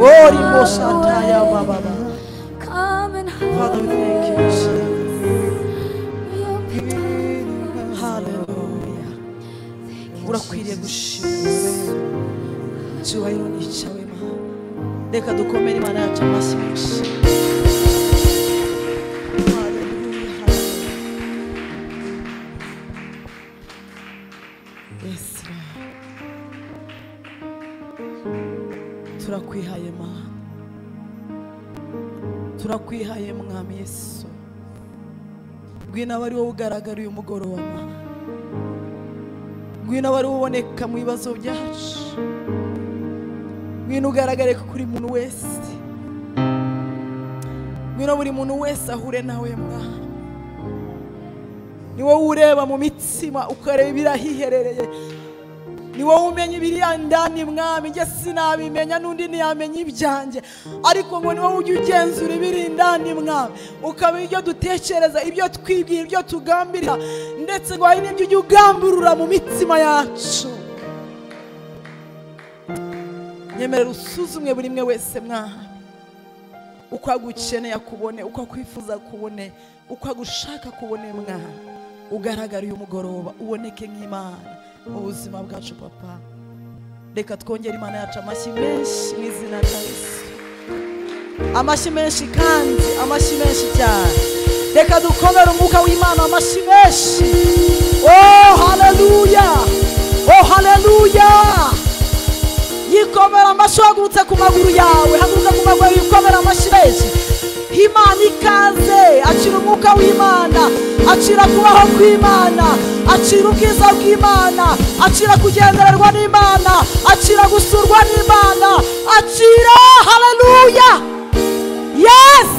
Come and Father, we thank you, Jesus. Hallelujah. Urakwiriye gushimwa. Icyubahiro ni icyawe Mana. Reka dukomere Imana yacu amashyi menshi. Hallelujah, hallelujah. Yes, Lord. Turakwihaye Mana. Turakwihaye Mwami Yesu. Ngwino abe ari wowe ugaragara uyu mugoroba Mana. Ngwino abe ari wowe uboneka mu bibazo byacu. Ngwino ugaragare kuri muntu wese. Ngwino buri muntu wese ahure nawe Mwana. Ni wowe ureba mu mitima ukareba ibirahiherereye. Ni wowe umenya ibiri ndani Mwami, njye sinabimenya n'undi ntiyamenya ibyanjye, ariko ngo ni wowe ujya ugenzura ibiri ndani Mwami, ukamenya ibyo dutekereza, ibyo twibwira, ibyo tugambirira, ndetse ngo hari n'ibyo ujya ugamburura mu mitima yacu. Nyemerera usuzumwe buri mwe wese Mwami, uko agukeneye akubone, uko akwifuza akubone, uko agushaka akubone Mwami. Ugaragara uyu mugoroba, uboneke nk'Imana mu buzima bwacu Papa. Reka twongere Imana yacu amashyi menshi mu izina rya Yesu. Amashyi menshi kandi amashyi menshi cyane. Reka dukomere umwuka w'Imana amashyi menshi. Oh haleluya, oh haleluya. Yikomera amashyi, uhagurutse ku maguru yawe, haguruka ku maguru yawe, yikomera amashyi menshi. Imana ikaze, akira umwuka w'Imana, akira kubaho kw'Imana, akira ubwiza bw'Imana, akira kugendererwa n'Imana, akira gusurwa n'Imana, akira haleluya. Yes.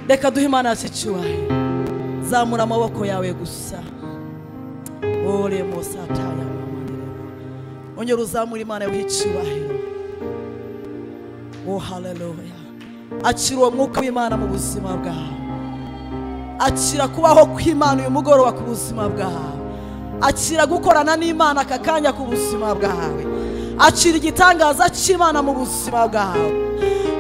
Reka duhe Imana yacu icyubahiro. Zamura amaboko yawe gusa. Ore mosataya mama. Ongera uzamura Imana yawe icyubahiro. Oh haleluya. Akira uwo mwuka w'Imana mu buzima bwawe. Akira kubaho kw'Imana uyu mugoroba ku buzima bwawe. Akira gukorana n'Imana aka kanya ku buzima bwawe. Akira igitangaza cy'Imana mu buzima bwawe.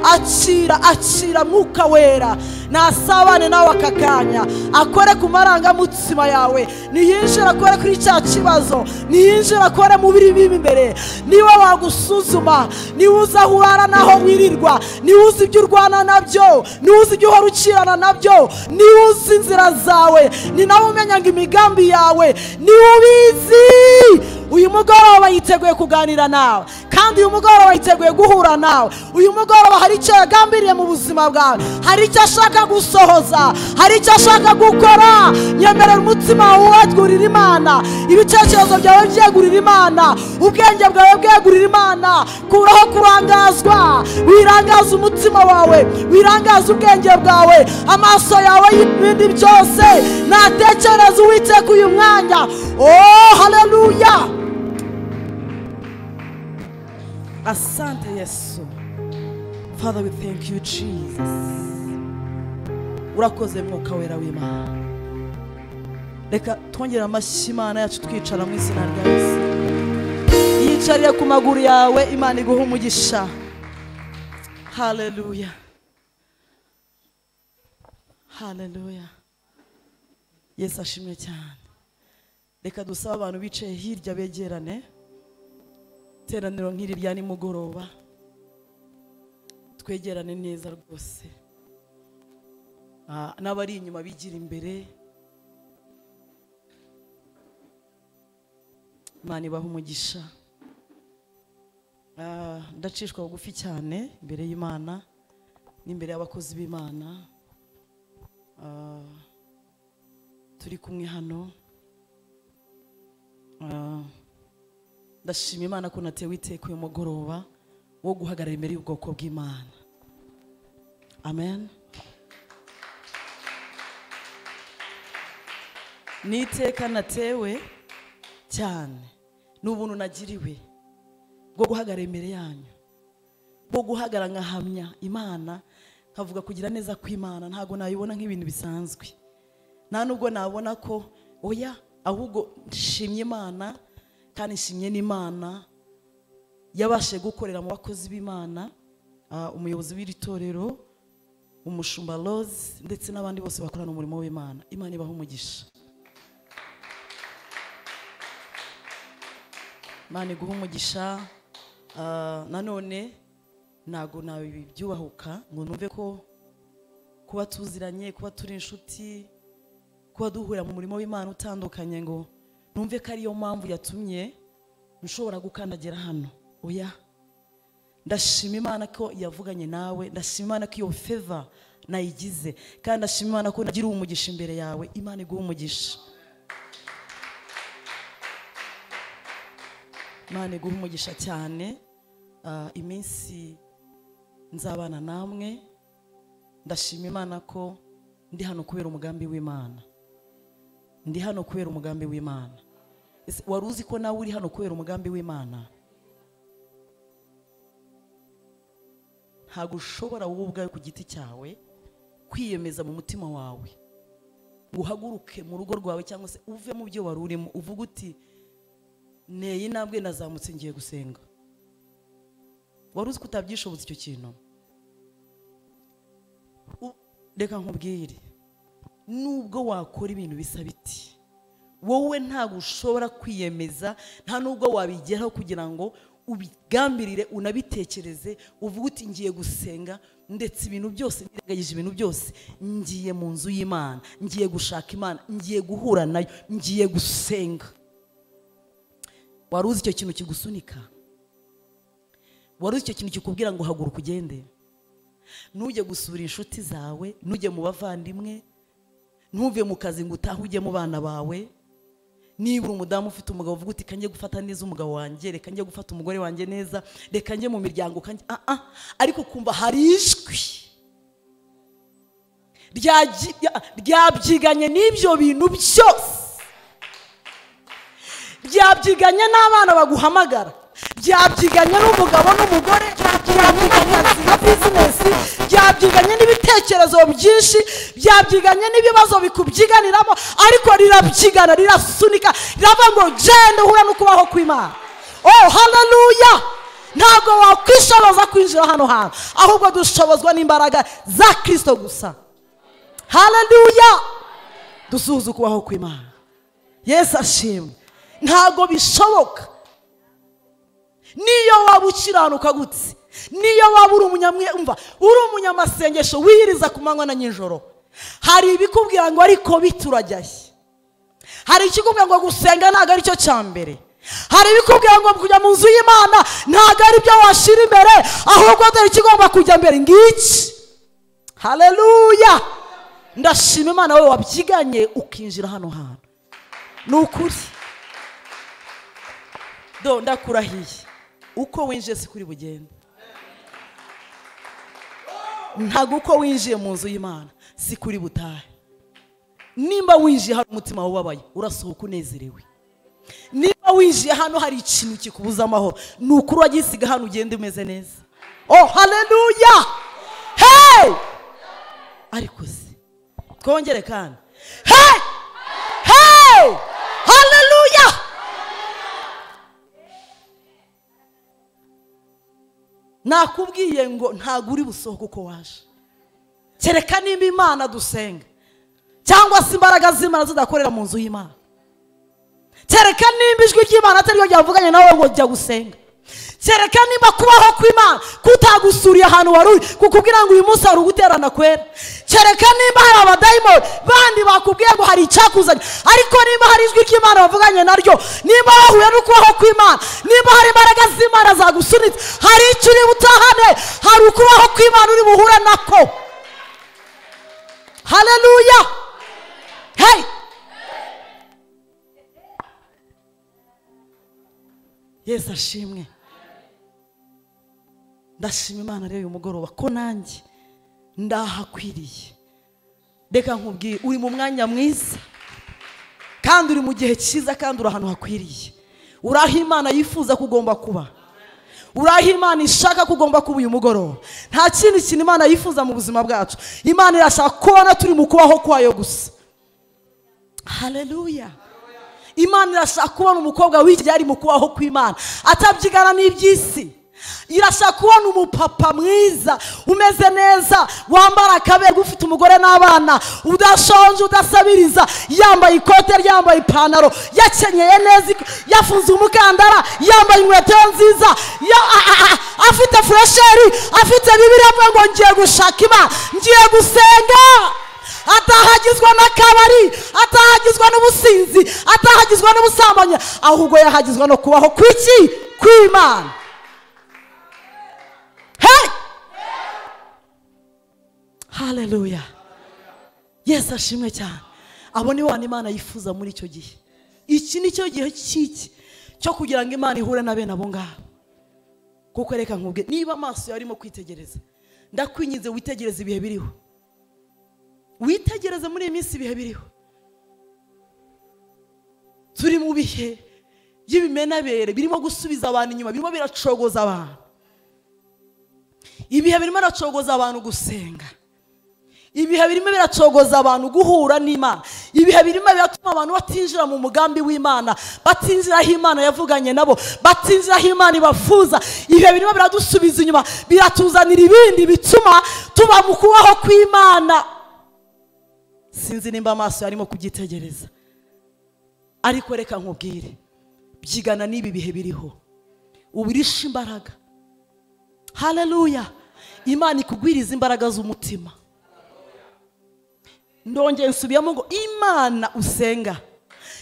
Akira, akira mwuka wera nasabane nawe aka kanya, akore ku marangamutima yawe, niyinjira akore kuri cya kibazo, niyinjira akore mu biri biri imbere. Niwe wagusuzuma, niwe uzi aho urara n'aho wirirwa, niwe uzi ibyo urwana nabyo, niwe uzi ibyo uhora ukirana nabyo, niwe uzi inzira zawe, ni nawe umenya ngo imigambi yawe, niwe ubizi. Uyu mugoroba yiteguye kuganira nawe, kandi uyu mugoroba yiteguye guhura nawe. Uyu mugoroba hari icyo yagambiriye mu buzima bwawe, hari icyo ashaka gusohoza, hari icyo ashaka gukora. Nyemerera umutima wawe wegurira Imana, ibitekerezo byawe byegurira Imana, ubwenge bwawe bwegurira Imana. Kuraho kurangazwa, wirangaza umutima wawe, wirangaza ubwenge bwawe, amaso yawe y'ibindi byose natekereza Uwiteka uyu mwanya. Oh haleluya. Asante Yesu. Father, we thank you, Jesus. Urakoze mwuka wera w'Imana. Reka twongere amashyi Imana yacu twicara mu izina rya Yesu. Yicarire ku maguru yawe, Imana iguhe umugisha. Haleluya, haleluya. Yesu ashimwe cyane. Reka dusabe abantu bicaye hirya begerane. Iteraniro nk'iri rya nimugoroba twegerane neza rwose. N'abari inyuma bigira imbere. Imana ibahe umugisha. Ndacishwa bugufi cyane imbere y'Imana n'imbere y'abakozi b'Imana. Turi kumwe hano. Ndashima Imana ko natewe iteka uyu mugoroba wo guhagarara imbere y'ubwoko bw'Imana. Amen. Ni iteka natewe cyane n'ubuntu nagiriwe bwo guhagarara imbere yanyu, bwo guhagarara nkahamya Imana, nkavuga kugira neza kw'Imana. Ntago nayibona nk'ibintu bisanzwe, nta nubwo nabona ko oya, ahubwo nshimye Imana kandi nshimye n'Imana yabashe gukorera mu bakozi b'Imana, umuyobozi w'iri torero, umushumba Rose, ndetse n'abandi bose bakorana umurimo w'Imana. Imana ibahe umugisha. Imana iguhe umugisha. Nanone ntago nabibyubahuka ngo numve ko kuba tuziranye, kuba turi inshuti, kuba duhurira mu murimo w'Imana utandukanye, ngo numve ko ariyo mpamvu yatumye nshobora gukandagira hano. Oya, ndashima Imana ko yavuganye nawe, ndashima Imana ko iyo favor nayigize, kandi ndashima Imana ko nagira umugisha imbere yawe. Imana iguhe umugisha. Imana iguhe umugisha cyane. Iminsi nzabana namwe, ndashima Imana ko ndi hano kubera umugambi w'Imana. Ndi hano kubera umugambi w'Imana. Wari uzi ko nawe uri hano kubera umugambi w'Imana? Ntabwo ushobora wowe ubwawe ku giti cyawe kwiyemeza mu mutima wawe ngo uhaguruke mu rugo rwawe cyangwa se uve mu byo wari urimo uvuge uti neye intambwe nazamutse ngiye gusenga. Wari uzi ko utabyishobotse icyo kintu? Reka nkubwire, nubwo wakora ibintu bisa biti, wowe ntabwo ushobora kwiyemeza, nta nubwo wabigeraho kugira ngo ubigambirire unabitekereze uvuge uti ngiye gusenga, ndetse ibintu byose nirengagije, ibintu byose ngiye mu nzu y'Imana, ngiye gushaka Imana, ngiye guhura nayo, ngiye gusenga. Wari uzi icyo kintu kigusunika? Wari uzi icyo kintu kikubwira ngo haguruka ugende? Nujye gusura inshuti zawe, nujye mu bavandimwe, ntuve mu kazi ngo utahe ujye mu bana bawe. Niba uri umudamu ufite umugabo uvuga uti kanjye gufata neza umugabo wanjye, reka njye gufata umugore wanjye neza, reka njye mu miryango kanjye, ariko kumva hari ijwi ryabyiganye n'ibyo bintu byose, ryabyiganye n'abana baguhamagara, ryabyiganye n'umugabo n'umugore, ryabyiganye na bizinesi, ryabyiganye n'ibitekerezo byinshi, byabyiganye n'ibibazo bikubyiganiramo, ariko rirabyigana, rirasunika, riravuga ngo genda uhura n'ukubaho kw'Imana. Oh, haleluya! Ntabwo wakwishoboza kwinjira hano hantu, ahubwo dushobozwa n'imbaraga za Kristo gusa. Haleluya! Dusuhuza ukubaho kw'Imana. Yesu ashimwe. Ntabwo bishoboka. Niyo waba ukiranuka gutse, niyo waba uri umunyamwumva, uri umunyamasengesho wiyiriza ku manywa na nijoro, hari ibikubwira ngo ariko biturajyaye. Hari ikikubwira ngo gusenga ntabwo ari cyo cya mbere. Hari ibikubwira ngo kujya mu nzu y'Imana ntabwo ari byo washira imbere, ahubwo dore ikigomba kujya mbere ngiki. Haleluya! Ndashima Imana wowe wabyiganye ukinjira hano hantu. Ni ukuri. Do ndakurahiye, uko winjiye si kuri bugende. Ntabwo uko winjiye mu nzu y'Imana si kuri butahe. Nimba winjiye hano umutima wababaye, urasohoka unezerewe. Nimba winjiye hano hari ikintu kikubuza amahoro, ni ukuri wagisiga hano ugende umeze neza. Oh, haleluya! Hey! Ariko se twongere kandi. Hey! Hey! Haleluya! Nakubwiye ngo ntabwo uri busohoke uko waje, kereka nimba Imana dusenga cyangwa se imbaraga z'Imana zidakorera mu nzu y'Imana, kereka nimba ijwi ry'Imana atari ryo ryavuganye nawe ngo jya gusenga, kereka nimba kubaho kw'Imana kutagusuriye ahantu wari uri kukubwira ngo uyu munsi hari uguterana kwera, kereka nimba hari abadayimoni bandi bakubwiye ngo hari icyakuzanye, ariko nimba hari ijwi ry'Imana bavuganye naryo, nimba wahuye n'ukubaho kw'Imana, nimba hari imbaraga z'Imana zagusunitse, hari icyo uri butahane, hari ukubaho kw'Imana uri buhure nako. Haleluya! Hey! Yesu ashimwe. Ndashima Imana rero uyu mugoroba ko nanjye ndahakwiriye. Reka nkubwire, uri mu mwanya mwiza kandi uri mu gihe cyiza kandi uri ahantu hakwiriye. Uri aho Imana yifuza kugomba kuba, uri aho Imana ishaka kugomba kuba uyu mugoroba. Nta kindi kintu Imana yifuza mu buzima bwacu. Imana irashaka kubona turi mu kubaho kwayo gusa. Haleluya! Imana irashaka kubona umukobwa w'iki gihe ari mu kubaho kw'Imana, atabyigana n'iby'isi. Irashaka kubona umupapa mwiza umeze neza, wambara akaberwa, ufite umugore n'abana, udashonje, udasabiriza, yambaye ikote, yambaye ipantaro, yakenyeye neza, yafunze umukandara, yambaye inkweto nziza, afite fresheri, afite Bibiliya, avuga ngo ngiye gushaka Imana, ngiye gusenga. Atahagizwa n'akabari, atahagizwa n'ubusinzi, atahagizwa n'ubusambanyi, ahubwo yahagizwa no kubaho kw'iki? Kw'Imana. Hey! Haleluya. Yesu ashimwe cyane. Abo ni bo Imana yifuza muri icyo gihe. Iki ni cyo gihe cy'iki cyo kugira ngo Imana ihure na bene abo ngabo. Kuko reka nkubwe, niba amaso yarimo kwitegereza, ndakwinginze witegereze ibihe biriho. Witegereze muri iyi minsi ibihe biriho. Turi mu bihe by'ibimenabere birimo gusubiza abantu inyuma, birimo biracogoza abantu. Ibihe birimo biracogoza abantu gusenga. Ibihe birimo biracogoza abantu guhura n'Imana. Ibihe birimo biratuma abantu batinjira mu mugambi w'Imana, batinjira aho Imana yavuganye nabo, batinjira aho Imana ibafuza. Ibihe birimo biradusubiza inyuma, biratuzanira ibindi bituma tuba mu kubaho kw'Imana. Sinzi nimba amaso yarimo kubyitegereza, ariko reka nkubwire, byigana n'ibi bihe biriho, ubirisha imbaraga. Haleluya. Imana ikugwiriza imbaraga z'umutima. Ndongeye nsubiyemo ngo Imana usenga,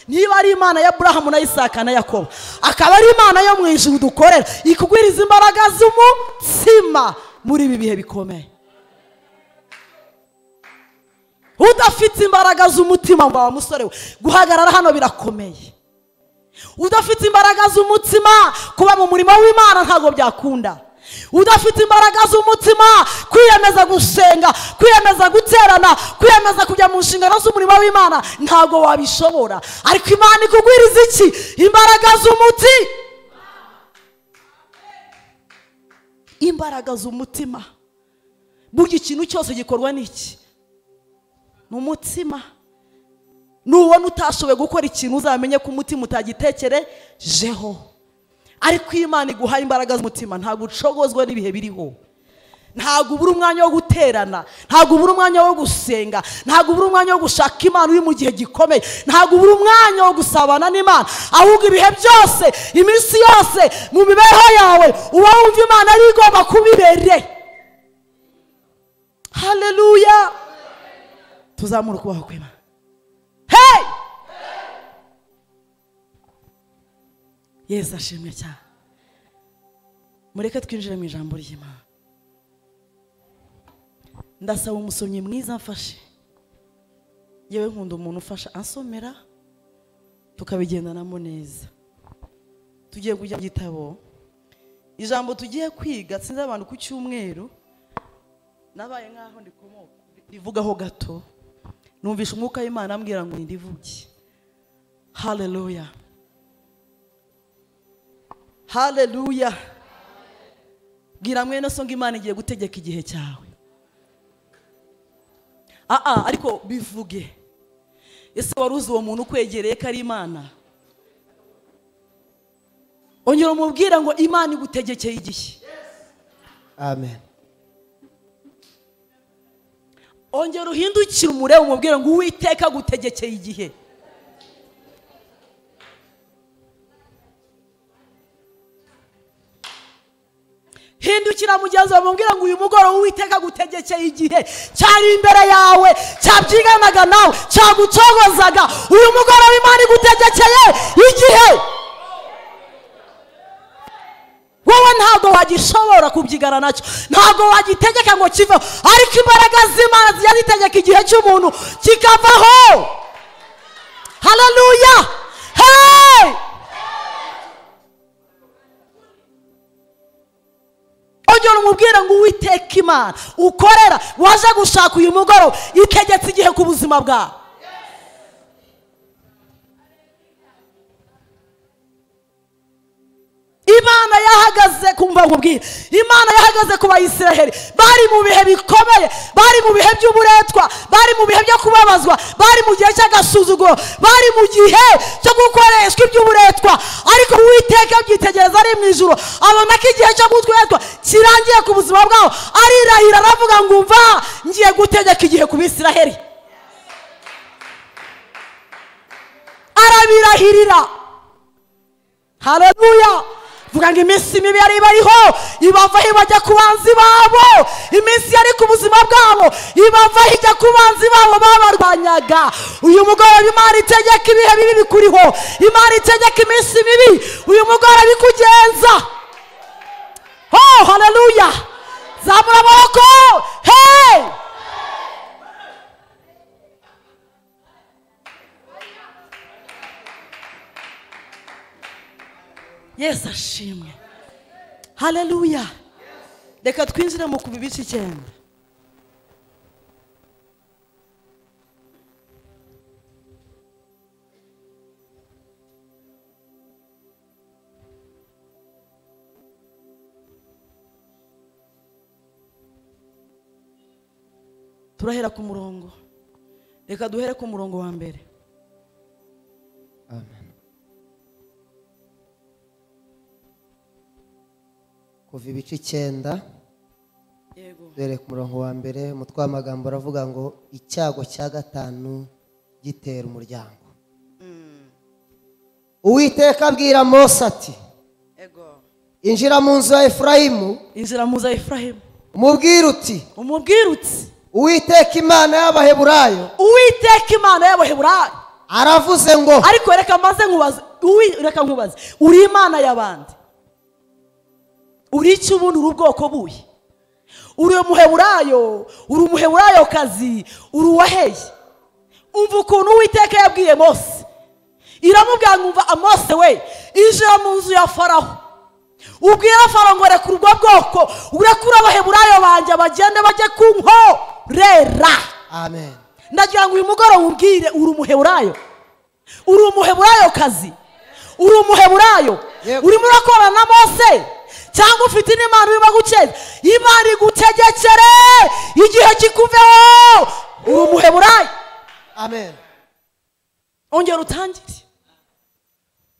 niba ari Imana ya Aburahamu na Isaka na Yakobo, akaba ari Imana yo mu ijuru dukorera, ikugwiriza imbaraga z'umutima muri ibi bihe bikomeye. Udafite imbaraga z'umutima ngo wa musore we, guhagarara hano birakomeye. Udafite imbaraga z'umutima kuba mu murimo w'Imana ntabwo byakunda. Udafite imbaraga z'umutima kwiyemeza gusenga, kwiyemeza guterana, kwiyemeza kujya mu nshingano z'umurimo w'Imana ntabwo wabishobora. Ariko Imana ikugwiriza iki? Imbaraga z'umuti. Imbaraga z'umutima. Burya ikintu cyose gikorwa n'iki? Ni umutima. Nubona utashoboye gukora ikintu, uzamenye ko umutima utagitekerejeho. Ariko Imana iguha imbaraga z'umutima, ntabwo ucogozwa n'ibihe biriho. Ntabwo ubura umwanya wo guterana, ntabwo ubura umwanya wo gusenga, ntabwo ubura umwanya wo gushaka Imana uri mu gihe gikomeye, ntabwo ubura umwanya wo gusabana n'Imana. Ahubwo ibihe byose, iminsi yose mu mibereho yawe, uba wumva Imana ari igomba kubibere. Haleluya. Tuzamura ukubaho kw'Imana. Hey! Yesu ashimwe cyane. Mureke twinjire mu ijambo ry'Imana. Ndasaba umusomyi mwiza amfashe. Yewe nkunda umuntu ufasha ansomera, tukabigendanamo neza. Tugiye kujya mu gitabo. Ijambo tugiye kwiga sinzi abantu ku cyumweru, nabaye nkaho ndikomoka ndivugaho gato. Numvisha umwuka w'Imana ambwira ngo ndivuge. Haleluya. Haleluya. Bwira mwene so ngo Imana igiye gutegeka igihe cyawe. Ariko bivuge. Ese waruzi uwo muntu ukwegereye ko ari Imana? Ongera umubwira ngo Imana igutegekeye igihe. Amen. Ongera uhindukire umurebe umubwire ngo Uwiteka agutegekeye igihe. Hindukira mugenzi wawe umubwire ngo uyu mugoroba Uwiteka agutegekeye igihe cyari imbere yawe, cyabyiganaga nawe, cyagucogozaga. Uyu mugoroba Imana igutegekeye igihe. Wowe ntabwo wagishobora kubyigana nacyo, ntabwo wagitegeka ngo kiveho, ariko imbaraga z'Imana zijya zitegeka igihe cy'umuntu kikavaho. Haleluya. Hey! Ongera umubwire ngo Uwiteka Imana ukorera waje gushaka uyu mugoroba itegetse igihe ku buzima bwawe. Imana yahagaze yahagaze kumva nkubwira, Imana yahagaze ku Bayisiraheli bari mu bihe bikomeye, bari mu bihe by'uburetwa, bari mu bihe byo kubabazwa, bari mu gihe cy'agasuzuguro, bari mu gihe cyo gukoreshwa iby'uburetwa. Ariko Uwiteka abyitegereza ari mu ijuru, abona ko igihe cyo gutwetwa kirangiye ku buzima bwabo, arirahira aravuga ngo umva ngiye gutegeka igihe ku Bisiraheli. Arabirahirira. Haleluya. Vuga ngo iminsi mibi yari ibariho ibavaho ibajya ku banzi babo, iminsi yari ku buzima bwabo ibavaho ijya ku banzi babo babarwanyaga. Uyu mugoroba Imana itegeka ibihe bibi bikuriho, Imana itegeka iminsi mibi, uyu mugoroba bikugenza. Oh, haleluya. Zamura amaboko. Hey! Yesu ashimwe. Haleluya. Reka twinjire mu kuva ibice 9. Turahera ku murongo. Reka duhere ku murongo wa mbere. Amen. Kuva ibice 9. Yego. Duhere ku murongo wa mbere, umutwe w'amagambo aravuga ngo icyago cya gatanu gitera umuryango. Uwiteka abwira Mose ati: Yego. Injira mu nzu ya Efurayimu, injira mu nzu ya Efurayimu, umubwire uti, umubwire uti Uwiteka Imana y'Abaheburayo, Uwiteka Imana y'Abaheburayo aravuze ngo. Ariko reka maze nkubaze, reka nkubaze, uri Imana y'abandi, uri iki ubundi, uri ubwoko buhe? Uri umuheburayo, uri umuheburayo kazi, uri uwaheye? Umva ukuntu Uwiteka yabwiye Mose, iramubwira ngo umva Mose we, injira mu nzu ya Farawo, ubwira Farawo ngo rekura ubwo bwoko, urekure Abaheburayo banjye bagende bajye kunkorera. Amen. Ndagira ngo uyu mugoroba ubwire, uri umuheburayo, uri umuheburayo kazi, uri umuheburayo, urimo urakorana na Mose cyangwa ufite n'Imana urimo gukeza, Imana igutegekere igihe kikuveho, uri umuheburayo. Amen. Ongera utangire.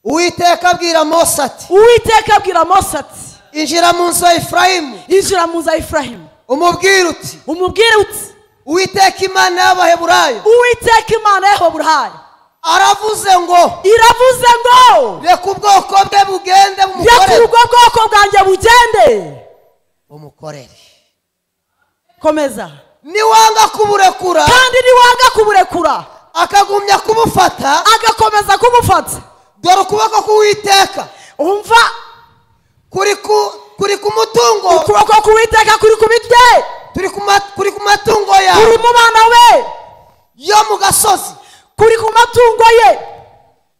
Uwiteka abwira Mose ati, Uwiteka abwira Mose ati, injira mu nzu ya Efurayimu, injira mu nzu ya Efurayimu, umubwire uti, umubwire uti Uwiteka Imana y'Abaheburayo, Uwiteka Imana y'Abaheburayo aravuze ngo, iravuze ngo reka ubwoko bwe bugende bumukorere, reka ubwo bwoko bwanjye bugende bumukorere. Komeza. Niwanga kuburekura, kandi niwanga kuburekura, akagumya kubufata, agakomeza kubufata, dore ukuboko k'Uwiteka, umva, kuri ku mutungo, ukuboko k'Uwiteka kuri ku mitwe, kuri ku matungo yawe, kuri mu bana we yo mu gasozi, kuri ku matungo ye,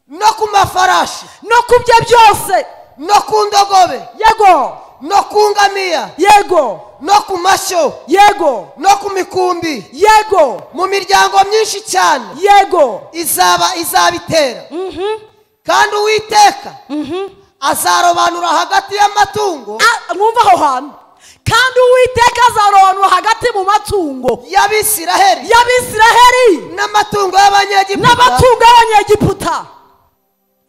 no ku mafarashi, no ku bye byose, no ku ndogobe, yego, no ku ngamiya, yego, no ku mashyo, yego, no ku mikumbi, yego, mu miryango myinshi cyane, yego, izabitera. Kandi Uwiteka azarobanura hagati y'amatungo, mwumva aho hantu, kandi Uwiteka azarobanura hagati mu matungo y'Abisiraheli, y'Abisiraheli, n'amatungo y'Abanyegiputa, n'amatungo y'Abanyegiputa.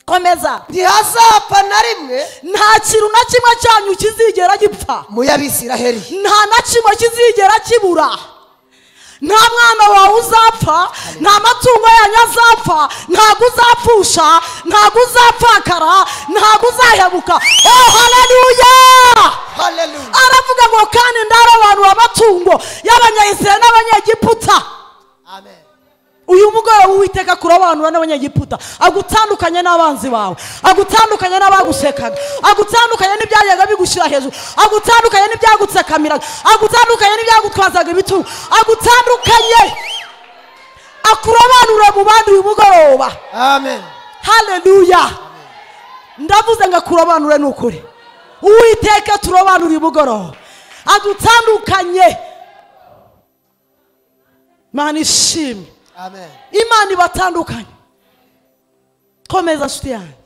Komeza. Ntihazapfa na rimwe, nta kintu na kimwe cyanyu kizigera gipfa mu y'Abisiraheli, nta na kimwe kizigera kibura. Nta mwana wawe uzapfa, nta matungo yanyu azapfa, ntabwo uzapfusha, ntabwo uzapfakara, ntabwo uzahebuka. Oh, haleluya. Haleluya. Aravuga ngo kandi ndarobanura amatungo y'Abanyayisiraheli n'Abanyegiputa. Amen. Uyu mugoroba Uwiteka kurobanura n'Abanyegiputa, agutandukanye n'abanzi bawe, agutandukanye n'abagusekaga, agutandukanye n'ibyayaga bigushyira hejuru, agutandukanye n'ibyagutsekamiraga, agutandukanye n'ibyagutwazaga ibitugu, agutandukanye, akurobanura mu bandi uyu mugoroba. Amen. Haleluya. Ndavuze ngo akurobanure n'ukuri. Uwiteka turobanura uyu mugoroba, adutandukanye. Mana ishimwe. Amen. Imana ibatandukanye. Komeza nshuti yanjye.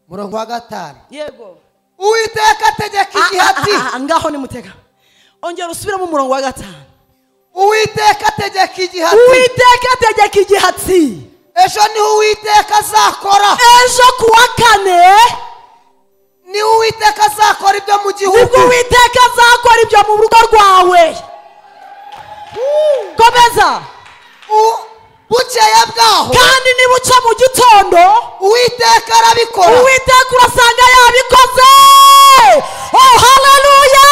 Murongo wa 5. Yego. Uwiteka ategeka igihe ati ngaho nimutega. Ongera usubiremo umurongo wa 5. Uwiteka ategeka igihe ati Uwiteka ategeka igihe ati ejo niho Uwiteka azakora. Ejo kuwa kane niho Uwiteka azakora ibyo mu gihugu. Nibwo Uwiteka azakora ibyo mu rugo rwawe. Komeza. Bukeye bwaho kandi nibuca mu gitondo Uwiteka arabikora. Uwiteka urasanga yabikoze. Oh haleluya.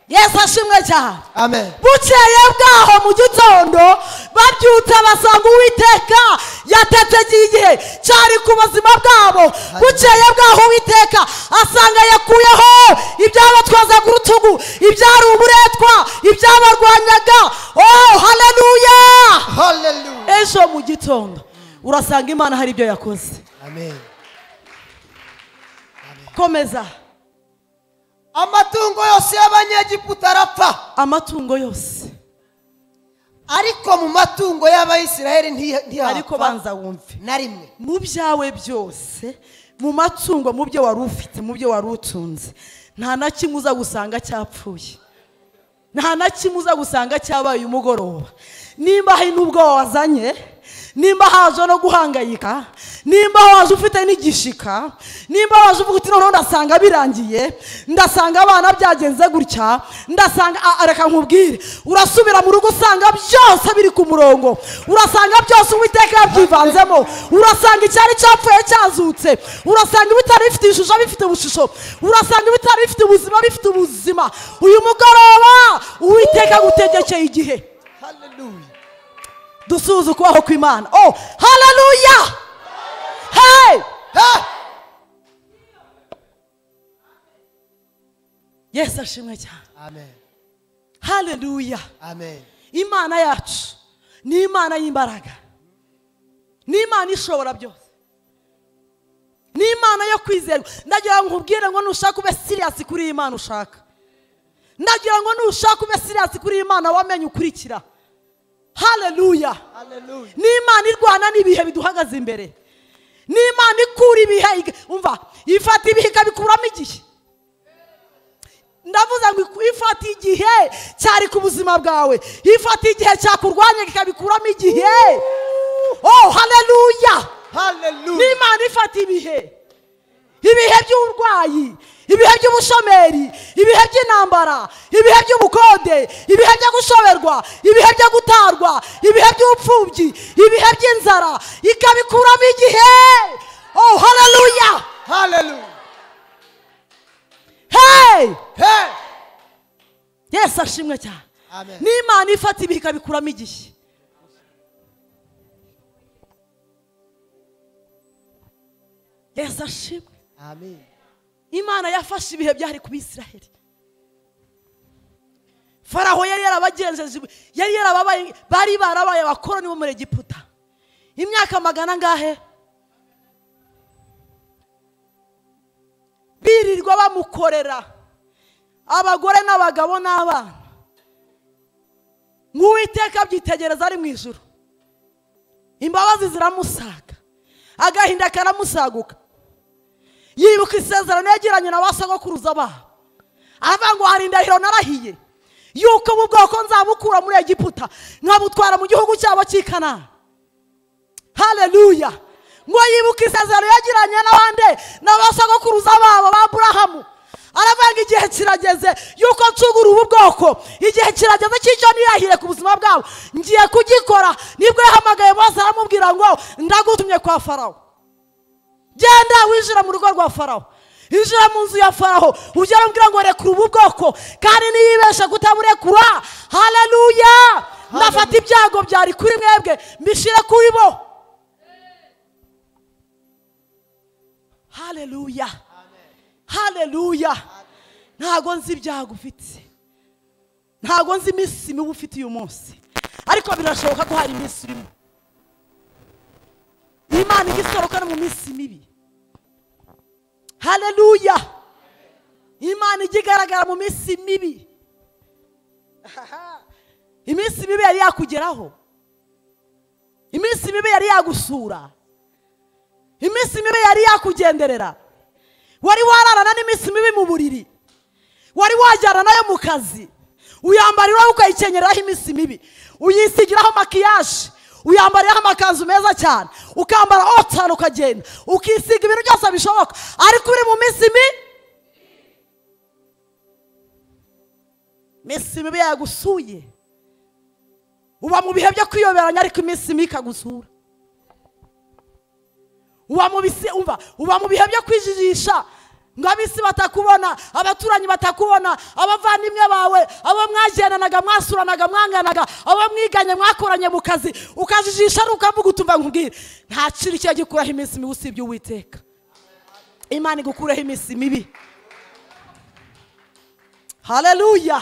Yesu ashimwe cyane. Amen. Bukeye bwaho mu gitondo babyutse basanga Uwiteka yatetegeye igihe cyari ku buzima bwabo. Bukeye bwaho Uwiteka asanga yakuyeho ibyabatwazaga urutugu, ibyari uburetwa, ibyabarwanyaga. Oh haleluya. Haleluya. Ejo mu gitondo urasanga Imana hari ibyo yakoze. Amen. Komeza. Amatungo yose y'Abanyegiputa arapfa. Amatungo yose. Ariko mu matungo y'Abayisiraheli ntiyapfa. Ariko banza wumve. Na rimwe. Mu byawe byose, mu matungo, mu byo wari ufite, mu byo wari utunze, nta na kimwe uza gusanga cyapfuye. Nta na kimwe uza gusanga cyabaye umugoroba. Nimba hari n'ubwo wazanye, nimba haje no guhangayika, nimba waje ufite n'igishika, nimba waje uvuga uti noneho ndasanga birangiye, ndasanga abana byagenze gutya, ndasanga reka nkubwire, urasubira mu rugo usanga byose biri ku murongo, urasanga byose Uwiteka yabyivanzemo, urasanga icyari cyapfuye cyazutse, urasanga ibitari bifite ishusho bifite ubushusho, urasanga ibitari bifite ubuzima bifite ubuzima. Uyu mugoroba Uwiteka agutegekeye igihe. Haleluya. Dusuhuze ukubaho kw'Imana. Oh haleluya. Hey! Hey! Yesu ashimwe cyane. Amen. Haleluya. Amen. Imana yacu ni Imana y'imbaraga. Ni Imana ishobora byose. Ni Imana yo kwizerwa. Ndagira ngo nkubwire ngo nushaka ube serious kuri iyi Imana ushaka. Ndagira ngo nushaka ube serious kuri iyi Imana wamenye ukurikira. Haleluya. Haleluya. Ni Imana irwana n'ibihe biduhagaze imbere. Ni Imana ikura ibihe, umva, ifata ibihe ikabikuramo igihe. Ndavuze ngo ifata igihe cyari ku buzima bwawe, ifata igihe cyakurwanya ikabikuramo igihe. Oh haleluya. Haleluya. Ni Imana ifata ibihe. Ibihe by'uburwayi, ibihe by'ubushomeri, ibihe by'intambara, ibihe by'ubukode, ibihe byo gushoberwa, ibihe byo gutarwa, ibihe by'ubupfubyi, ibihe by'inzara, ikabikuramo igihe. Oh haleluya. Haleluya. Hey! Hey! Yesu ashimwe cyane. Amen. Ni Imana ifata ibihe ikabikuramo igihe. Yesu ashimwe. Amen. Imana yafashe ibihe byari ku Bisiraheli. Faraho yari yarabagenjeje, yari yarababaye, bari barabaye abakoroni bo muri Egiputa. Imyaka magana angahe? Birirwa bamukorera, abagore n'abagabo n'abana. Uwiteka abyitegereza ari mu ijuru. Imbabazi ziramusaga, agahinda karamusaguka. Yibuka isezerano yagiranye na basogokuruza babo. Aravuga ngo hari indahiro narahiye yuko ubu bwoko nzabukura muri Egiputa nkabutwara mu gihugu cyabo cy'i Kanani. Haleluya. Ngo yibuka isezerano yagiranye n'abande n'abasogokuruza babo ba Aburahamu. Aravuga ngo igihe kirageze yuko ncugura ubu bwoko, igihe kirageze cy'icyo nirahire ku buzima bwabo, ngiye kugikora. Nibwo yahamagaye Mose aramubwira ngo ndagutumye kwa Farawo. Genda winjira mu rugo rwa Farawo, injira mu nzu ya Farawo, ugera umbwira ngo rekura ubu bwoko, kandi niyibesha kutaburekura. Haleluya. Ndafata ibyago byari kuri mwebwe mbishire kuri bo. Haleluya. Haleluya. Ntago nzi ibyago ufite, ntago nzi iminsi mibi ufite uyu munsi, ariko birashoboka ko hari iminsi urimo Imana igisoroka no mu minsi mibi. Haleluya. Imana igigaragara mu minsi mibi. Iminsi mibi yari yakugeraho, iminsi mibi yari yagusura. Iminsi mibi yari yakugenderera, wari wararana n'iminsi mibi mu buriri, wari wajyana nayo mu kazi, uyambariraho ukayikenyereraho iminsi mibi, uyisigiraho makiyaje, uyambariraho amakanzu meza cyane, ukambara otanu ukagenda, ukisiga ibintu byose bishoboka, ariko uri mu minsi mibi. Iminsi mibi yagusuye, uba mu bihe byo kwiyoberanya, ariko iminsi mibi ikagusura. Uba mu bihe byo kwijijisha ngo ab'isi batakubona, abaturanyi batakubona, abavandimwe bawe, abo mwagendanaga, mwasuranaga, mwanganaga, abo mwiganye, mwakoranye mu kazi, ukajijisha ari ukavuga utumva nkubwire, nta kintu kijya gikuraho iminsi mibi usibye Uwiteka. Imana igukureho iminsi mibi. Haleluya.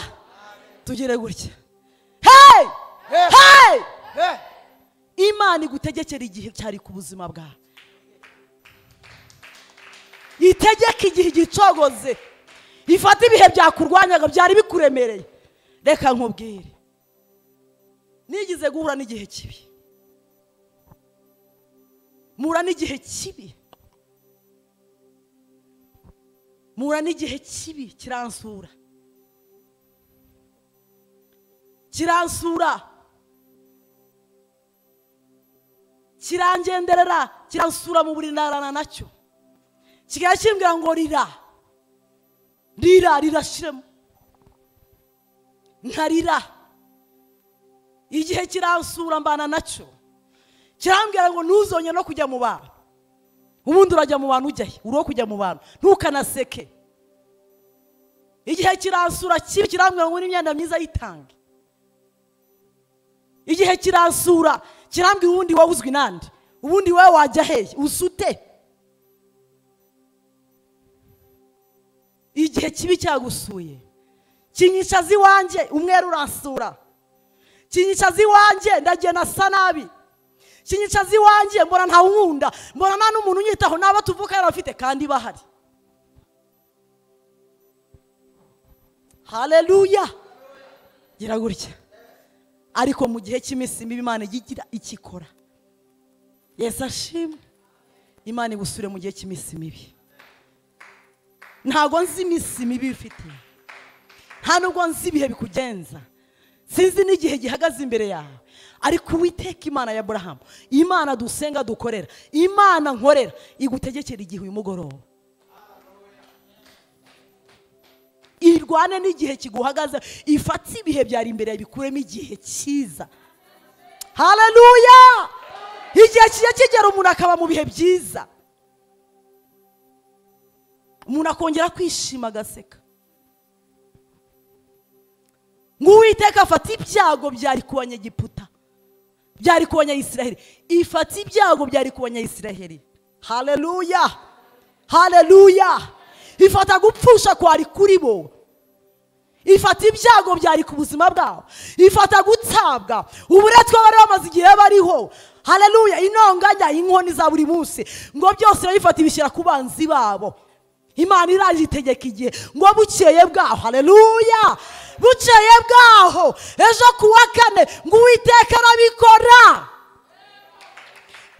Tugire gutya. Hey! Hey! Imana igutegekera igihe cyari ku buzima bwawe. Itegeka igihe gicogoze, ifata ibihe byakurwanyaga byari bikuremereye. Reka nkubwire, nigize guhura n'igihe kibi, mura n'igihe kibi, mura n'igihe kibi, kiransura, kiransura, kirangenderera, kiransura mu buri narana nacyo. Kigali kimbwira ngo rira, rira, rirashiremo, nkarira. Igihe kiransura mbana nacyo, kirambwira ngo ntuzonye no kujya mu bantu. Ubundi urajya mu bantu ujyahe? Uri kujya mu bantu ntukanaseke. Igihe kiransura kibi, kirambwira ngo n'imyenda myiza yitange. Igihe kiransura kirambwira ubundi wowe uzwi nande, ubundi wowe wajya hehe, usute. Igihe kibi cyagusuye, kinyicaza iwanjye, umweru uransura, kinyicaza iwanjye ndagenda asa nabi, kinyicaza iwanjye mbona nta unkunda, mbona nta n'umuntu unyitaho, n'abo tuvuka yarafite kandi bahari. Haleluya. Gira gutya. Ariko mu gihe cy'iminsi mibi Imana igira ikikora. Yesu ashimwe. Imana igusure mu gihe cy'iminsi mibi. Ntago nzi iminsi mibi ufite, nta nubwo nzi ibihe bikugenza, sinzi n'igihe gihagaze imbere yawe, ariko Uwiteka Imana ya Aburahamu, Imana dusenga dukorera, Imana nkorera, igutegekera igihe uyu mugoroba. Irwane n'igihe kiguhagaze, ifate ibihe byari imbere yawe bikuremo igihe cyiza. Haleluya. Igihe kijya kigera umuntu akaba mu bihe byiza, umuntu akongera kwishima agaseka. Ngo Uwiteka afata ibyago byari ku Banyegiputa, byari ku Banyayisiraheli, ifata ibyago byari ku Banyayisiraheli. Haleluya, haleluya. Ifata gupfusha kwari kuri bo, ifata ibyago byari ku buzima bwabo, ifata gutabwa uburetwa bari bamaze igihe bariho. Haleluya. Intonganya, inkoni za buri munsi, ngo byose irabifata ibishyira ku banzi babo. Imana iraje itegeka igihe ngo bukeye bwaho. Haleluya. Bukeye bwaho ejo kuwa kane ngo Uwiteka arabikora.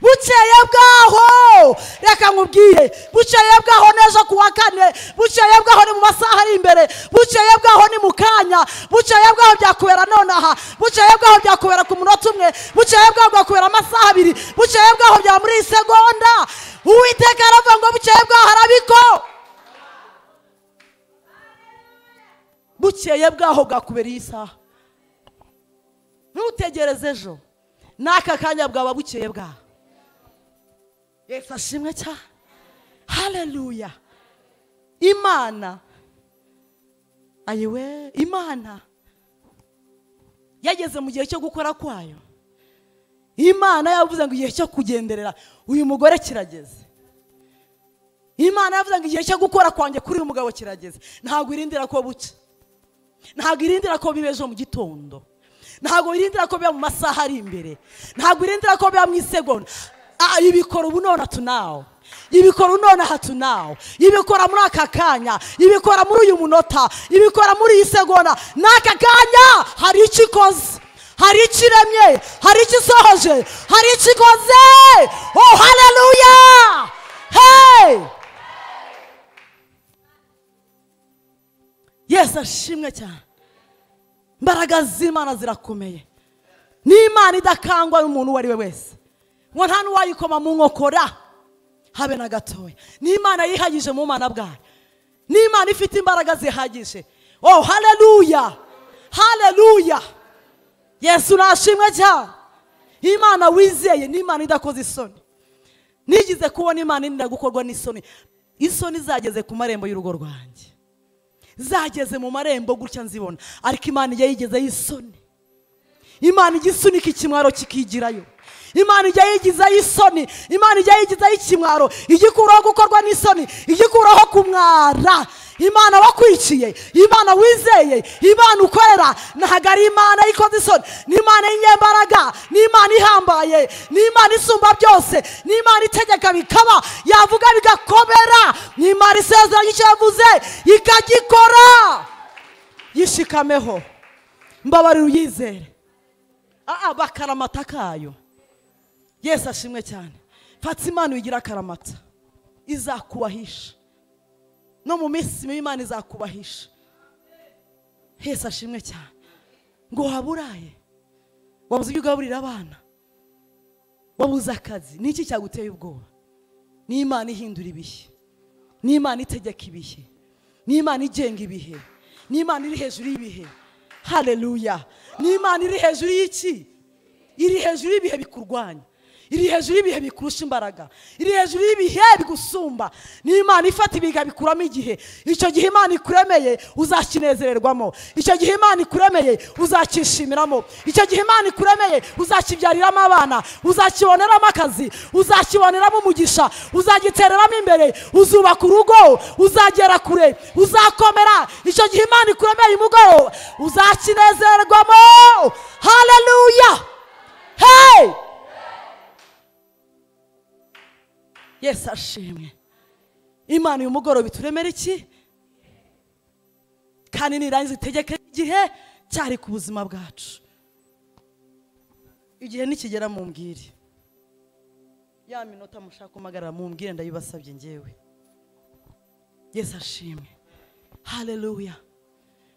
Bukeye bwaho, reka nkubwire, bukeye bwaho n'ejo kuwa kane, bukeye bwaho ni mu masaha ari imbere, bukeye bwaho ni mu kanya, bukeye bwaho byakubera nonaha, bukeye bwaho byakubera ku munota umwe, bukeye bwaho byakubera amasaha abiri, bukeye bwaho bya muri isegonda. Uwiteka aravuga ngo bukeye bwaho arabikora. Bukeye bwaho bwakubera iyi saha. Ntutegereze ejo, n'aka kanya bwaba bukeye bwaho. Yesu ashimwe cyane. Haleluya. Imana, ayiwe, Imana yageze mu gihe cyo gukora kwayo. Imana yavuze ngo igihe cyo kugenderera uyu mugore kirageze. Imana yavuze ngo igihe cyo gukora kwanjye kuri uyu mugabo kirageze. Ntabwo irindira ko bucya, ntabwo irindira ko biba ejo mu gitondo, ntabwo irindira ko biba mu masaha ari imbere, ntabwo irindira ko biba mu isegonda. Ibikora ubu none tunawo, ibikora nonaha tunawo, ibikora muri aka kanya, ibikora muri uyu munota, ibikora muri iyi segonda. N'aka kanya hari icyo ikoze, Hari icyo iremye, hari icyo isohoje, hari icyo ikoze. Oh haleluya! Hey! Yesu ashimwe cyane. Imbaraga z'Imana zirakomeye. Ni Imana idakangwa n'umuntu uwo ari we wese. Ngo nta n'uwayikoma mu nkokora habe na gatoya. Ni Imana yihagije mu mana bwayo. Ni Imana ifite imbaraga zihagije. Oh haleluya! Haleluya! Yesu nashimwe cyane. Imana wizeye ni Imana idakoze isoni. Nigize kubona Imana inda gukorwa n'isoni. Isoni zageze ku marembo y'urugo rwanjye. Zageze mu marembo gutya nzibona, ariko Imana ijya yigezeyo isoni. Imana ijya isunika ikimwaro kikigirayo. Imana ijya yigizayo isoni. Imana ijya yigizayo ikimwaro, igikuraho gukorwa n'isoni, igikuraho kumwara. Imana wakwiciye, Imana wizeye, Imana ukorera, ntabwo ari Imana ikoze isoni. Ni Imana y'inyembaraga, ni Imana ihambaye, ni Imana isumba byose, ni Imana itegeka bikaba, yavuga bigakomera, ni Imana isezeranya icyo yavuze ikagikora. Yishikameho, mbabarira uyizere. Bakaramata kayo. Yesu ashimwe cyane. Fata Imana uyigira akaramata, izakubahisha. No mu minsi mibi Imana izakubahisha. Yesu ashimwe cyane. Ngo waburaye, wabuze ibyo ugaburira abana, wabuze akazi, niki cyaguteye ubwoba? Ni Imana ihindura ibihe, ni Imana itegeka ibihe, ni Imana igenga ibihe, ni Imana iri hejuru y'ibihe. Haleluya! Ni Imana iri hejuru y'iki? Iri hejuru y'ibihe bikurwanya, iri hejuru y'ibihe bikurusha imbaraga, iri hejuru y'ibihe bigusumba. Ni Imana ifata ibiga bikuramo igihe. Icyo gihe Imana ikuremeye uzakinezererwamo. Icyo gihe Imana ikuremeye uzakishimiramo. Icyo gihe Imana ikuremeye uzakibyariramo abana, uzakiboneramo akazi, uzakiboneramo umugisha, uzagitereramo imbere, uzubaka urugo, uzagera kure, uzakomera. Icyo gihe Imana ikuremeye umugoroba uzakinezererwamo. Haleluya! Hey! Yesu ashimwe. Imana uyu mugoroba ituremera iki? Kandi nirangiza itegeke igihe cyari ku buzima bwacu. Igihe nikigera mumbwire. Ya minota mushaka kumagarara mumbwire, ndayibasabye ngewe. Yesu ashimwe. Haleluya!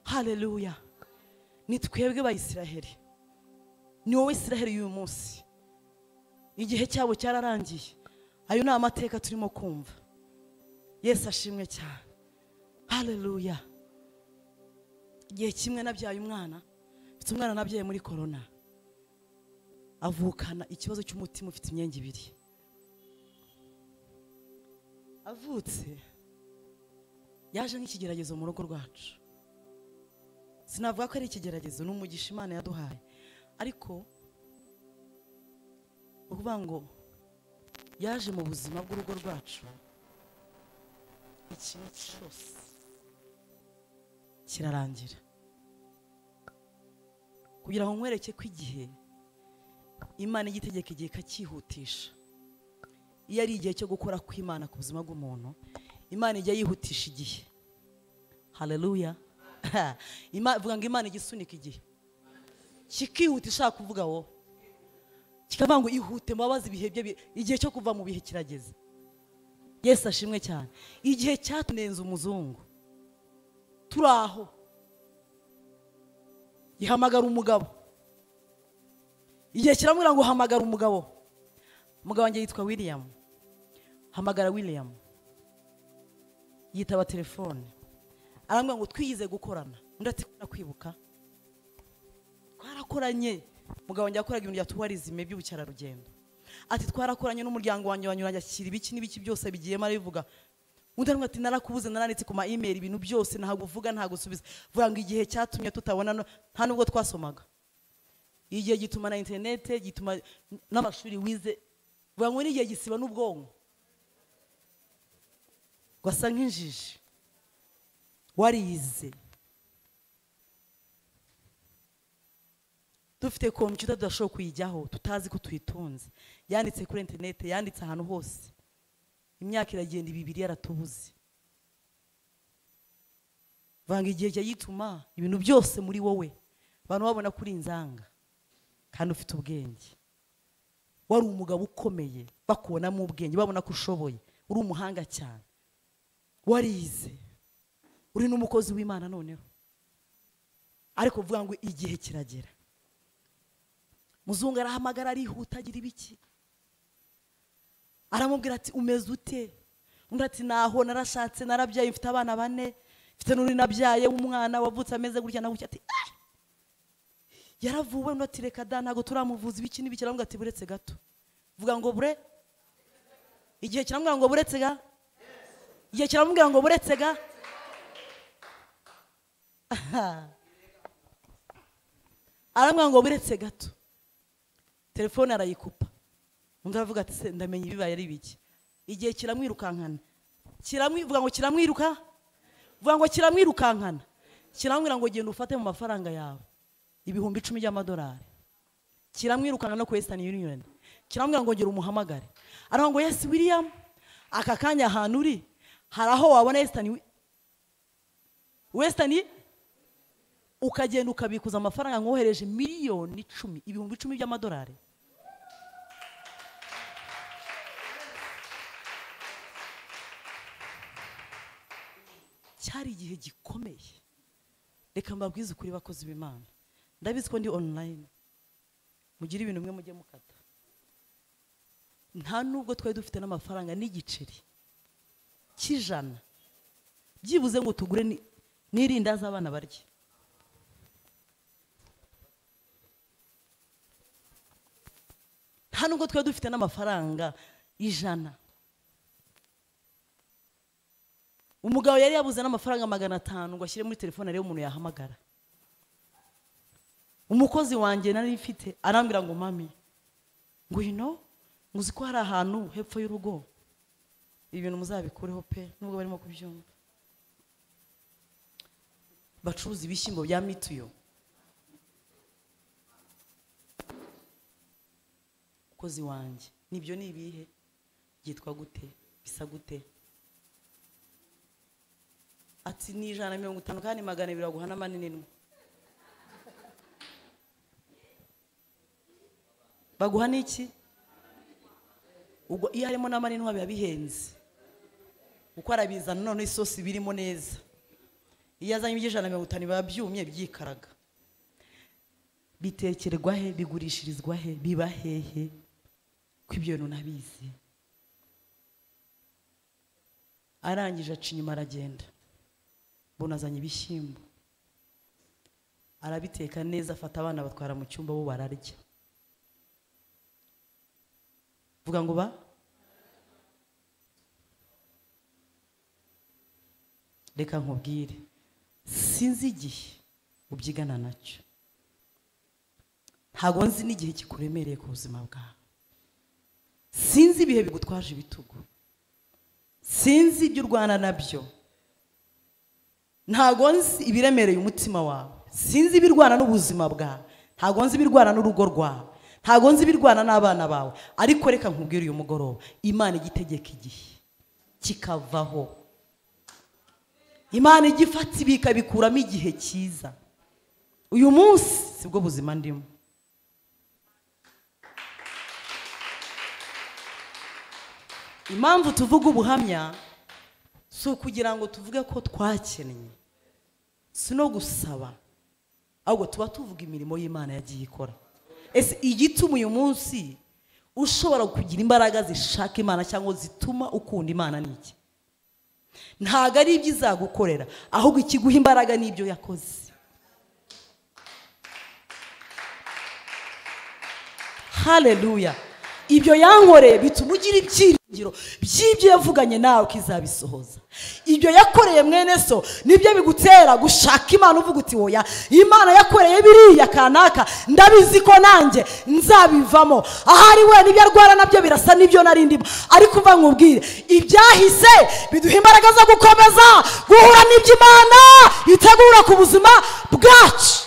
Haleluya! Ni twebwe Bayisiraheli. Ni wowe Isiraheli y'uyu munsi. Igihe cyabo cyararangiye. Ayo ni amateka turimo kumva. Yesu ashimwe cyane. Haleluya. Igihe kimwe nabyaye umwana, mfite umwana nabyaye muri corona. Avukana ikibazo cy'umutima ufite imyenge ibiri. Avutse yaje nk'ikigeragezo mu rugo rwacu. Sinavuga ko ari ikigeragezo, ni umugisha Imana yaduhaye. Ariko ukuvuga ngo yaje mu buzima bw'urugo rwacu, ikintu cyose kirarangira. Kugira ngo nkwereke ko igihe Imana igitegeka igihe ikakihutisha. Iyo ari igihe cyo gukora kw'Imana ku buzima bw'umuntu, Imana ijya yihutisha igihe. Haleluya! Ivuga ngo Imana igisunika igihe kikihuta, ishaka kuvuga wowe kikavuga ngo ihute mbabazi ibihe bye, igihe cyo kuva mu bihe kirageze. Yesu ashimwe cyane. Igihe cyatunenze umuzungu turaho, ihamagara umugabo. Igihe kiramubwira ngo hamagara umugabo. Umugabo wanjye yitwa William. Hamagara William. Yitaba telefone. Arambwira ngo twiyize gukorana. Undi ati kwibuka. Twarakoranye. Umugabo wanjye yakoraga ibintu bya tourism by'ubukerarugendo. Ati twarakoranye n'umuryango wanjye wanyuranye akira ibiki n'ibiki byose bigiyemo arabivuga. Undi aramubwira ati narakubuze, naranditse ku ma email ibintu byose, ntabwo uvuga ntabwo usubiza. Vuga ngo igihe cyatumye tutabona nta nubwo twasomaga. Igihe gituma na internet, gituma n'amashuri wize, vuga ngo n'igihe gisiba n'ubwonko. Gwasa nk'injiji. Warize. Dufite computer tudashobora kuyijyaho, tutazi ko tuyitunze. Yanditse kuri internet, yanditse ahantu hose. Imyaka iragenda ibibiri yaratubuze. Vanga igihe cyayituma ibintu byose muri wowe abantu babona kuri inzanga. Kandi ufite ubwenge. Wari umugabo ukomeye, bakubonamo ubwenge, babona ko ushoboye, uri umuhanga cyane. Warize. Uri n'umukozi w'Imana noneho. Ariko uvuga ngo igihe kiragera. Muzungu arahamagara arihuta agira ibiki. Aramubwira ati umeze ute? Undi ati naho narashatse narabyaye mfite abana bane, mfite n'uri nabyaye umwana wavutse ameze gutya na gutya. Ati ah! Yaravuwe. Undi ati reka da ntago turamuvuza ibiki n'ibiki. Aramubwira ati buretse gato. Vuga ngo bure. Igihe kiramubwira ngo buretse ga. Igihe kiramubwira ngo buretse ga. Aramubwira ngo buretse gato. Telefone arayikupa. Undi aravuga ati se ndamenye ibibaye ari biki. Igihe kiramwirukankana. Kiramwivuga ngo kiramwiruka. Vuga ngo kiramwirukankana. Kiramwira ngo genda ufate mu mafaranga yawe 10,000 by'amadolari. Kiramwirukankana no ku Western Union. Kiramwira ngo gera umuhamagare. Aravuga ngo yes William, aka kanya ahantu uri hari aho wabona Western ukagenda ukabikuza amafaranga nkohereje 10,000,000 10,000 by'amadolari. Cyari igihe gikomeye. Reka mbabwize ukuri bakozi b'Imana. Ndabizi ko ndi online. Mugire ibintu mwe mujye mukata. Nta nubwo twari dufite n'amafaranga n'igiceri cy'ijana. Byibuze ngo tugure n'irindazi abana barye. Nta nubwo twari dufite n'amafaranga 100. Umugabo yari yabuze n'amafaranga 500 ngo ashyire muri telefone arebe umuntu yahamagara. Umukozi wanjye nari mfite arambwira ngo mami, ngo you know, nguzi ko hari ahantu hepfo y'urugo. Ibintu muzabikureho pe nubwo barimo kubyumva. Bacuruza ibishyimbo bya mituyo. Umukozi wanjye, nibyo ni ibihe? Byitwa gute? Bisa gute? Ati ni 150 kandi 200 baguha n'amanini nwe. Baguha n'iki? Ubwo iyo harimo n'amanini biba bihenze. Uko arabizana none isosi birimo neza. Iyo azanye 150 biba byumye byikaraga. Bitekererwa he? Bigurishirizwa he? Biba hehe? Ko ibyo bintu nabizi. Arangije aca inyuma aragenda. Mbona azanye ibishyimbo. Arabiteka neza afata abana batwara mu cyumba bo bararya. Vuga ngo ba. Reka nkubwire. Sinzi igihe ubyigana nacyo. Ntago nzi n'igihe kikuremereye ku buzima bwawe. Sinzi ibihe bigutwaje ibitugu. Sinzi ibyo urwana nabyo. Ntago nzi ibiremereye umutima wawe. Sinzi ibirwana n'ubuzima bwawe. Ntago nzi ibirwana n'urugo rwawe. Ntago nzi ibirwana n'abana bawe. Ariko reka nkubwire uyu mugoroba, Imana igitegeka igihe kikavaho. Imana igifata ibikabikuramo igihe cyiza. Uyu munsi sibwo buzima ndimo. Impamvu tuvuga ubuhamya si ukugira ngo tuvuge ko twakennye, si no gusaba, ahubwo tuba tuvuga imirimo y'Imana yagiye ikora. Ese igituma uyu munsi ushobora kugira imbaraga zishaka Imana cyangwa zituma ukunda Imana ni iki? Ntago ari ibyo izagukorera, ahubwo ikiguha imbaraga n'ibyo yakoze. Haleluya. Ibyo yankoreye bituma ugira ibyiringiro by'ibyo yavuganye nawe kizabisohoza. Ibyo yakoreye mwene so nibyo bigutera gushaka Imana uvuga uti oya, Imana yakoreye biriya kanaka, ndabizi ko nanjye nzabivamo. Ahari we nibyo arwara nabyo birasa nibyo narindimo. Ariko uva nkubwire, ibyahise biduha imbaraga zo gukomeza guhura n'ibyo Imana itegura ku buzima bwacu.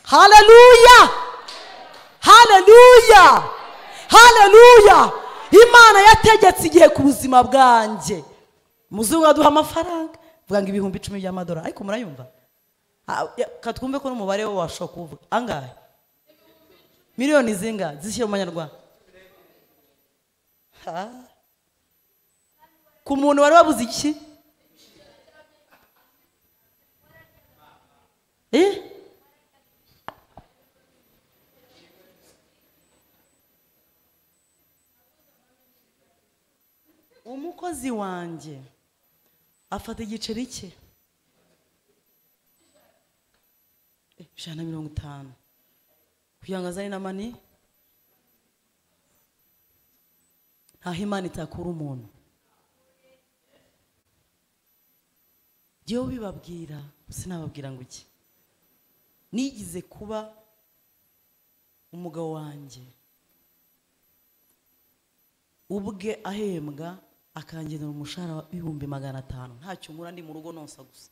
Haleluya. Haleluya. Haleluya. Imana yategetse igihe ku buzima bwanjye. Muzungu aduha amafaranga, vuga ngo 10,000 by'amadolari. Ariko murayumva? Katwumve ko n'umubare wo washobora kuvuga. Angahe? Miliyoni zinga zishyira mu manyarwanda. Ha? Ku muntu wari wabuze iki? Umukozi wanjye afata igiceri cye 150 kugira ngo azane n'amani. Ntaho Imana itakura umuntu. Jyewe bibabwira sinababwira ngo iki, nigize kuba umugabo wanjye ubwe ahembwa akangenera umushahara w'ibihumbi 500, ntacyo nkura ndi mu rugo nonsa gusa.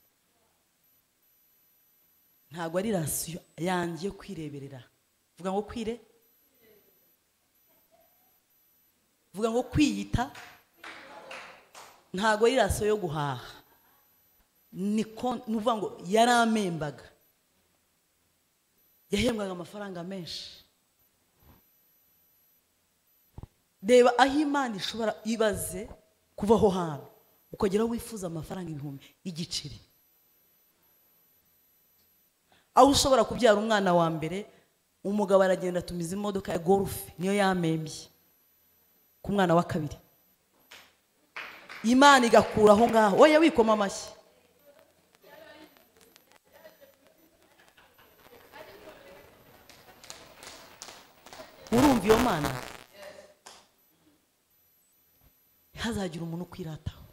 Ntabwo ari rasiyo yanjye kwireberera. Vuga ngo kwire, vuga ngo kwiyita. Ntabwo ari rasiyo yo guhaha, niko nuvuga ngo yaramembaga, yahembwaga amafaranga menshi. Reba aho Imana ishobora, ibaze kuva aho hantu ukagera wifuza amafaranga ibihumbi igiceri, aho ushobora kubyara umwana wa mbere, umugabo aragenda atumiza imodoka ya golf niyo yamembye ku mwana wa kabiri. Imana igakura aho ngaho. Oya wikoma amashyi. Urumva iyo Mana? Ntihazagira umuntu ukwirataho.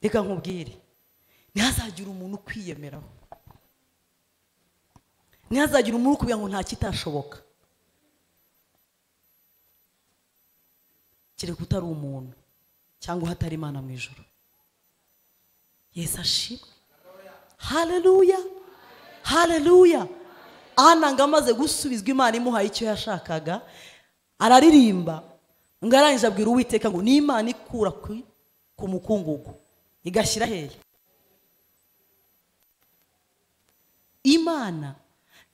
Reka nkubwire, ntihazagira umuntu ukwiyemeraho, ntihazagira umuntu ukubwira ngo nta kitashoboka. Kereka utari umuntu cyangwa hatari Imana mu ijuru. Yesu ashimwe. Haleluya, haleluya. Ana ngo amaze gusubizwa Imana imuhaye icyo yashakaga, araririmba ngo arangije abwira Uwiteka ngo ni Imana ikura ku mukungugu igashyira hehe. Imana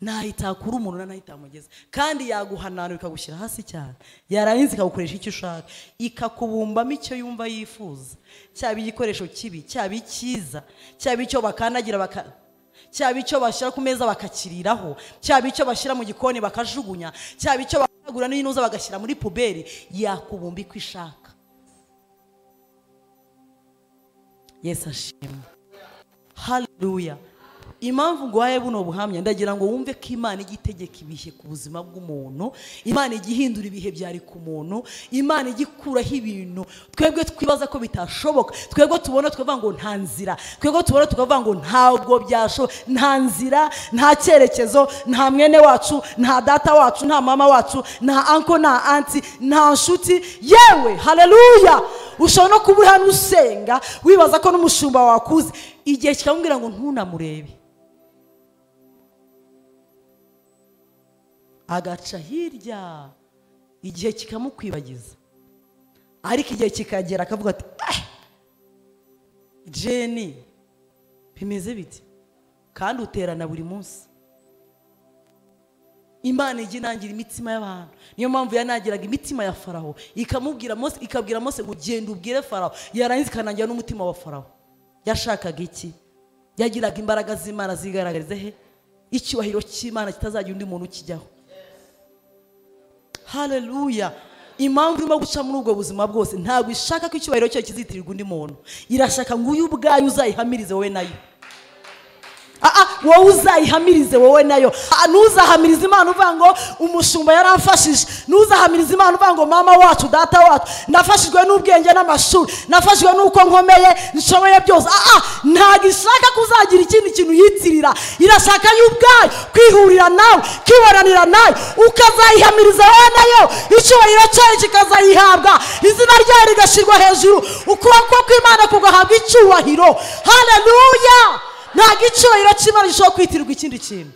ntahitakura umuntu ntahitamugeza, kandi yaguhanana ikagushyira hasi cyane, yarangiza ikagukoresha icyo ushaka, ikakubumbamo icyo yumva yifuza, cyaba igikoresho kibi, cyaba icyiza, cyaba icyo bakandagira baka, cyaba icyo bashyira ku meza bakakiriraho, cyaba icyo bashyira mu gikoni bakajugunya, cyaba icyo bakagura n'inuza bagashyira muri puberi, yakubumba iko ishaka. Yesu ashimwe. Haleluya. Impamvu nguhaye buno buhamya, ndagira ngo wumve ko Imana igitegeka ibihe ku buzima bw'umuntu, Imana igihindura ibihe byari ku muntu, Imana igikuraho ibintu twebwe twibaza ko bitashoboka, twebwe tubona tukavuga ngo nta nzira, twebwe tubona tukavuga ngo ntabwo byashoboka, nta nzira, nta cyerekezo, nta mwene wacu, nta data wacu, nta mama wacu, nta anko, nta anti, nta nshuti. Yewe haleluya. Ushobora no kuba uri hano usenga wibaza ko n'umushumba wakuze, igihe kikamubwira ngo ntunamurebe, agaca hirya, igihe kikamukwibagiza, ariko igihe kikagera akavuga ati Jenny bimeze biti, kandi uterana buri munsi. Imana ijya inangira imitima y'abantu. Niyo mpamvu yanagiraga imitima ya Faraho, ikamubwira Mose, ikabwira Mose ngo genda ubwire Faraho, yarangiza ikanangira n'umutima wa Faraho. Yashakaga iki? Yagiraga imbaraga z'Imana zigaragarize he icyubahiro cy'Imana kitazagira undi muntu ukijyaho. Haleluya. Impamvu urimo guca muri ubwo buzima bwose, ntabwo ishaka ko icyubahiro cyayo kizitirirwa undi muntu, irashaka ngo uyu ubwayo uzayihamirize wowe nayo. Wowe uzayihamirize wowe nayo. Ntuzahamirize Imana uvuga ngo umushumba yaramfashije, ntuzahamirize Imana uvuga ngo mama wacu, data wacu, nafashijwe n'ubwenge n'amashuri, nafashijwe n'uko nkomeye, nshoboye byose. Ntabwo ishaka kuzagira ikindi kintu yitirira, irashaka yo ubwayo kwihurira nawe, kwiboranira nawe, ukazayihamiriza wowe nayo, icyubahiro cyayo kikazayihabwa, izina ryayo rigashyirwa hejuru, ukuboko kw'Imana kugahabwa icyubahiro. Haleluya. Ntabwo icyubahiro cy'Imana gishobora kwitirirwa ikindi kintu.